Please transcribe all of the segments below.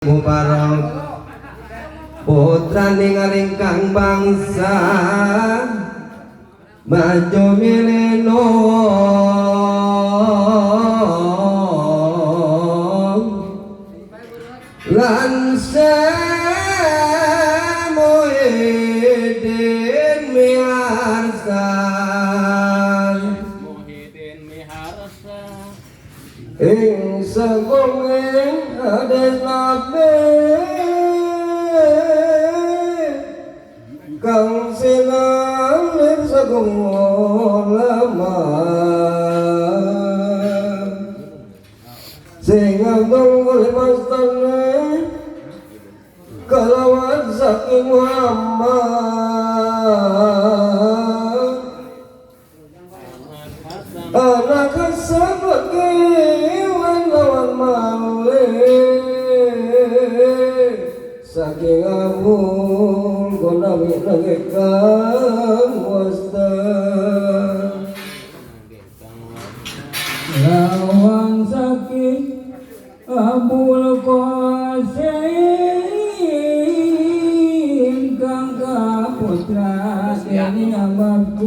Mubarak putrane ingkang bangsa maju mileno lan Muhyiddin miharsan Muhyiddin miharsa ing sagung hadis Nabi kang sinamir sagung ulama sing ngandung oleh kalawan saking Muhammad anak kesebekiwan lawan malih saking amul gonawi lagi kang wasta lawan saking Abul Qasim kang kaputra dening ababku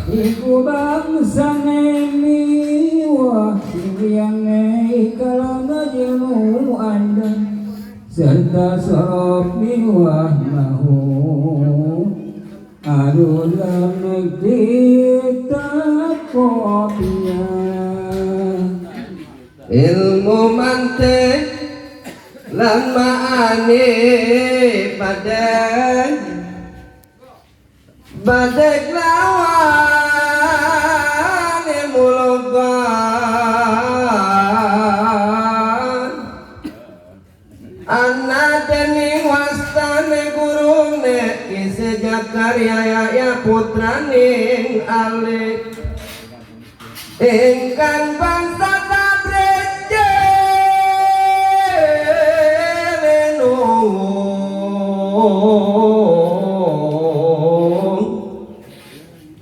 iku bangsane miwah sing kalana ilmu anda serta sorop miwah mahu adulam kitab kopiah ilmu mantik lan maani badan badek lawan ilmu logat ana dening wastane gurune Ki Zakaria ya putraning Alik ingkang bangsa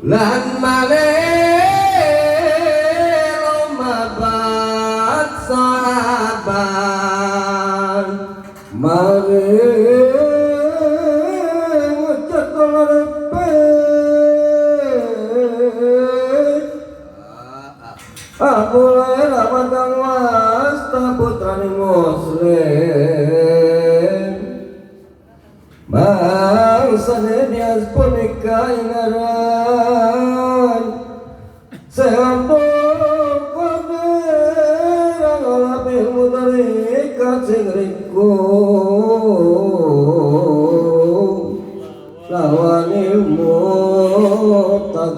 lan male lumabat sahabat mare ngucap lepe aku lawan kang wasta putrane muslim bangsane dias punika ingaran sampun kudirang ilmu tarekat sing riku lawan ilmu tak